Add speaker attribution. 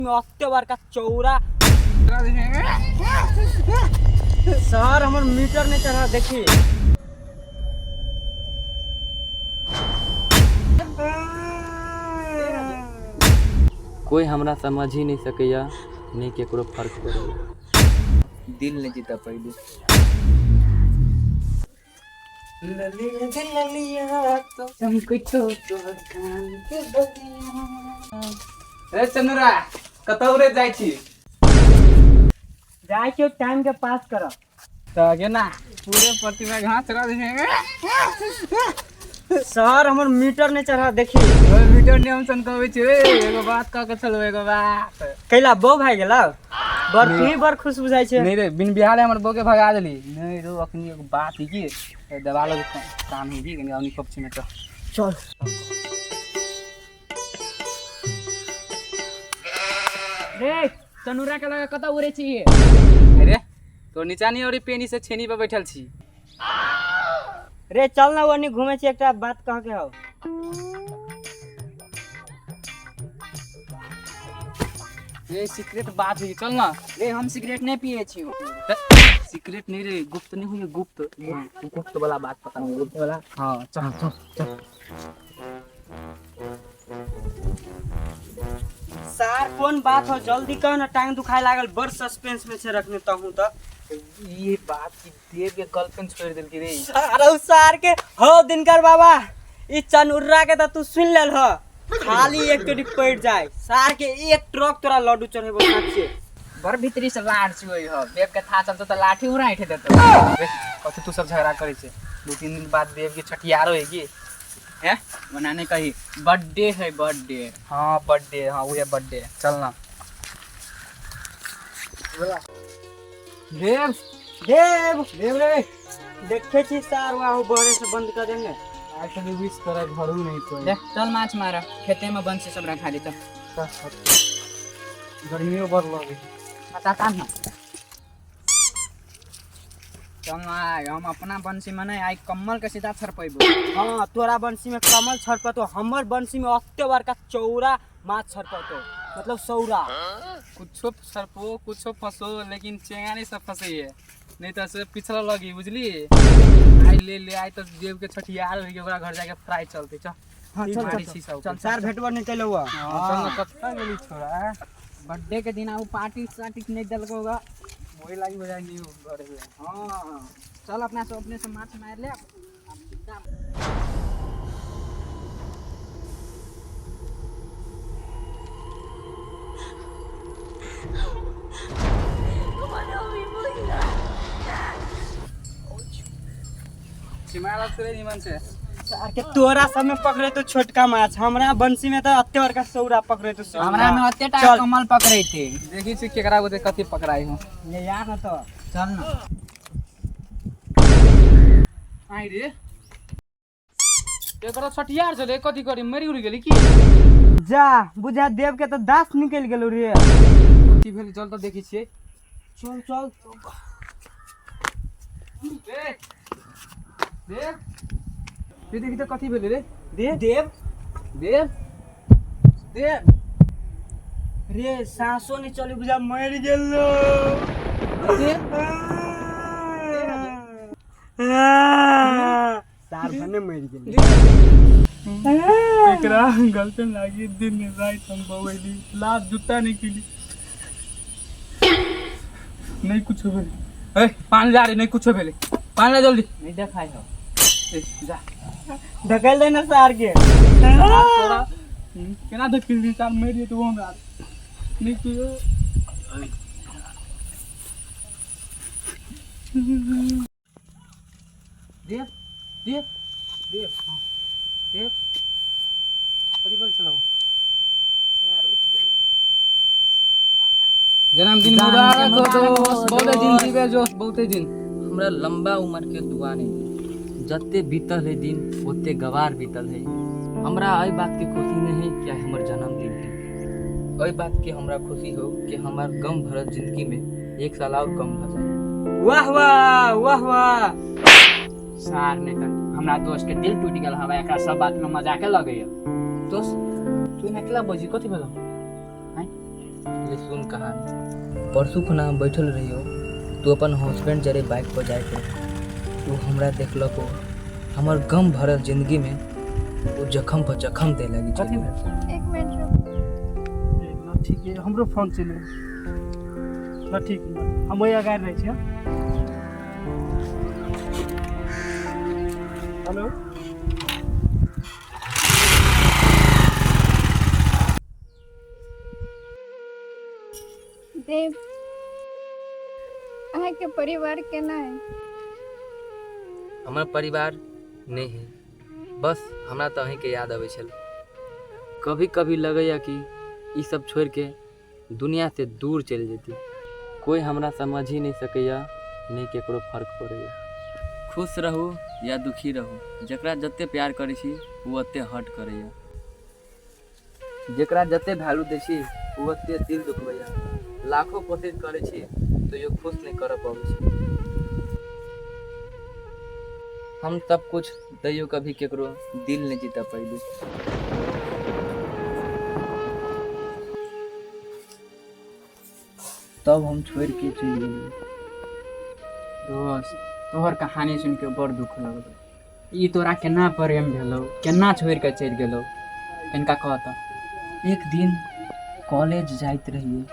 Speaker 1: में ओते बड़का चौरा। सर हमर मीटर नहीं चढ़ा देखी।
Speaker 2: कोई हमरा समझ ही नहीं सकैया, नहीं केकरो फर्क पड़ैया।
Speaker 3: दिल नहीं जीता पहले। रे चनुरा, कतौ रे जाइ छी?
Speaker 1: जाइ के टाइम के पास कर।
Speaker 3: तऽ गे ना पूरे प्रतिमा घास रह।
Speaker 1: सर हमर मीटर नहीं चढ़ा देखी।
Speaker 3: मीटर नियम सन कहबै छी रे, एगो बात कह के चलबै, एगो बात।
Speaker 1: कैला बौ भाई गेला बड़ तू बड़ खुश बुझाइ छै।
Speaker 3: नहीं रे, बिन बिहारे हमर बो के भगा देली। नहीं रो, अखनी एगो बात है कि दवा लग काम है कि कनी अवनी पक्ष में तो
Speaker 1: चल।
Speaker 4: रे चनुरा के लगा कतऽ उड़े छी?
Speaker 3: अरे तो नीचा नहीं और पेनी से छेनी पर बैठल छी।
Speaker 1: रे चल ना, ओनी घूमे छी, एकटा बात कह के हौ।
Speaker 3: रे सीक्रेट बात है, चल ना।
Speaker 4: रे हम सिगरेट नहीं पिए छी।
Speaker 3: सीक्रेट नहीं रे, गुप्त नहीं हुई, गुप्त गुप्त वाला बात पता नहीं, गुप्त वाला। हाँ चल चल चल।
Speaker 1: सार कोन बात हो, जल्दी कह ना, टांग दुखाए लागल, बड़ सस्पेंस में से रखने तहु त।
Speaker 3: ये बात की देव के गर्लफ्रेंड छोड़ देल की रे।
Speaker 1: अरे उ सार के हो दिनकर बाबा, ई चनुर्रा के त तू सुन लेल ह, खाली एक टोडी पड़ जाए सार के एक ट्रक तोरा लड्डू चढ़ेबो साक्षी।
Speaker 4: बड़ भीतरी से लाड चुए हो, देव के था चलतो त लाठी उड़ाइठ देतो।
Speaker 3: रे, कथी तू सब झगड़ा करे छे? 2-3 दिन बाद देव के छठियारो है की हैं?
Speaker 4: ओना नहीं कही, बर्थडे है बर्थडे।
Speaker 3: हाँ बर्थडे, हाँ वही बर्थडे, चल ना देव।
Speaker 1: देव
Speaker 3: देव रे।
Speaker 1: देखे छी सार वाहु बहरे से बंद कर देंगे।
Speaker 3: आज तो विश करे घरू नहीं कोई।
Speaker 4: देख चल माछ मार, खेते में बंसी सब रखा दी तो।
Speaker 3: गर्मियों बढ़ लगे।
Speaker 4: पता काम ना चल ना, आइ हम अपना बंसी में नहीं आई कमल के सीधा छरपेबो।
Speaker 1: हाँ तोरा बंसी में कमल छरपतो, हमर बंसी में ओते बड़का चौरा माछ छरपतो, मतलब सौरा।
Speaker 3: कुछो सरपो कुछो फंसो, लेकिन चेंगा नहीं सब फंसे है, नहीं तो से पिछड़ा लगी बुझली। आई ले ले आई तो देव के छठियार हो ओकरा घर जाके फ्राई चलते चल।
Speaker 1: हाँ चल
Speaker 3: मारी
Speaker 1: चल
Speaker 3: छी सब।
Speaker 1: चल सार भेटबो नहीं कैलो हुआ।
Speaker 3: हाँ, चल ना, कत्ता गेली छोरा?
Speaker 4: बर्थडे के दिन आउ पार्टी सार्टी नहीं देलको होगा।
Speaker 3: वही लागी बजाय नहीं घरे में।
Speaker 4: हाँ चल अपना से अपने से माछ मार ले अब सीधा।
Speaker 3: छिमाला से निमन से।
Speaker 1: सार के तोरा सब में पकड़े तो छोटका माछ, हमरा बंसी में तो अत्ते बड़का सौरा पकड़े तो सौरा।
Speaker 4: हमरा में ओते टा
Speaker 1: चल।
Speaker 4: कमल पकड़े थे।
Speaker 3: देखी छी केकरा गोते कथी पकड़ाई हो।
Speaker 1: ले यार ना तो
Speaker 4: चल ना।
Speaker 3: आई रे केकरो छठियार छले, कथी करी मरी उड़ी गेली की?
Speaker 1: जा बुझा देव के तो दास निकल गेलो रे।
Speaker 3: कथी भेल, चल तो देखी छियै।
Speaker 1: चल चल।
Speaker 3: रे देव रे, देखी तो कथी भेल रे।
Speaker 1: देव देव
Speaker 3: देव देव
Speaker 1: रे सांसो नहीं चली, बुझा मर गेलो।
Speaker 3: देव
Speaker 1: सार भने मर गेल।
Speaker 3: एकरा गर्लफ्रेंड लागी दिन रात हम बवेली, लात जूता नहीं किली, नहीं कुछ भेले। ए पानी ला रे, नहीं कुछ भेले, पानी ला जल्दी।
Speaker 4: नहीं देखाई हो।
Speaker 3: ए जा।
Speaker 1: ढकेल दे ना सार के।
Speaker 3: तोरा केना धकेल दी सार, मरि जेतौ हमरा। नहीं तू देव देव देव देव कथी बोल छलौ? जन्मदिन मुबारक हो दोस्त, बहुते दिन जीवे दोस्त, बहुते दिन।
Speaker 2: हमरा लंबा उम्र के दुआ नहीं, जते बीतल है दिन ओते गवार बीतल है। हमरा एहि बात के खुशी नहीं है कि आइ हमर जन्मदिन है, एहि बात के हमरा खुशी हो कि हमर गम भरल जिंदगी में एक साल और कम भ जाए।
Speaker 1: वाह वाह वाह वाह।
Speaker 4: सार नहीं तो हमरा दोस्त के दिल टूट गेल हवा, एकरा सब बात में मजाके लगैया।
Speaker 3: दोस्त तू एना केला बजी, कथी भेलौ?
Speaker 4: आँय?
Speaker 2: सुन कहानी। परसू खुना हम बैठल रहियो, तू अपन हस्बैंड जरे बाइक पर जाइत रहे। उ हमरा देखलको, हमर गम भरल जिंदगी में वो जखम पर जखम दे लगी
Speaker 3: कथी
Speaker 2: छलै।
Speaker 3: भेल?
Speaker 5: एक मिनट रुक।
Speaker 6: ल ठीक है, हमरो फोन चलि ल ठीक है, हम वही अगाडि रहै छियै। हेलो।
Speaker 5: देव, अहाँके परिवार केना है?
Speaker 2: हमर परिवार नहि है, बस हमरा तऽ अहीँके याद अबै छल। कभी कभी लगैए कि ई सब छोड़िके दुनियासँ दूर चलि जेती। कोइ हमरा समझ ही नहि सकैए, नहि ककरो फर्क पड़ैए। खुश रहू या दुखी रहू, जकरा जते प्यार करै छी ओ ओते हर्ट करैए, जकरा जते वैल्यू दै छी ओ ओते दिल दुखबैए। लाखों कोशिश करै छी तैयो खुश नहि कर पबै छी। हम सब कुछ तैयो कभी केकरो दिल नहि जीत पैली। तब हम छोड़ि के चलि गेली।
Speaker 4: दोस्त, तोहर कहानी सुनि के बड़ दुख लगलो। ई तोरा केना प्रेम भेलौ, केना छोड़ि के चलि गेलौ, तनिका कह तऽ।
Speaker 2: एक दिन कॉलेज जाइत रहिए।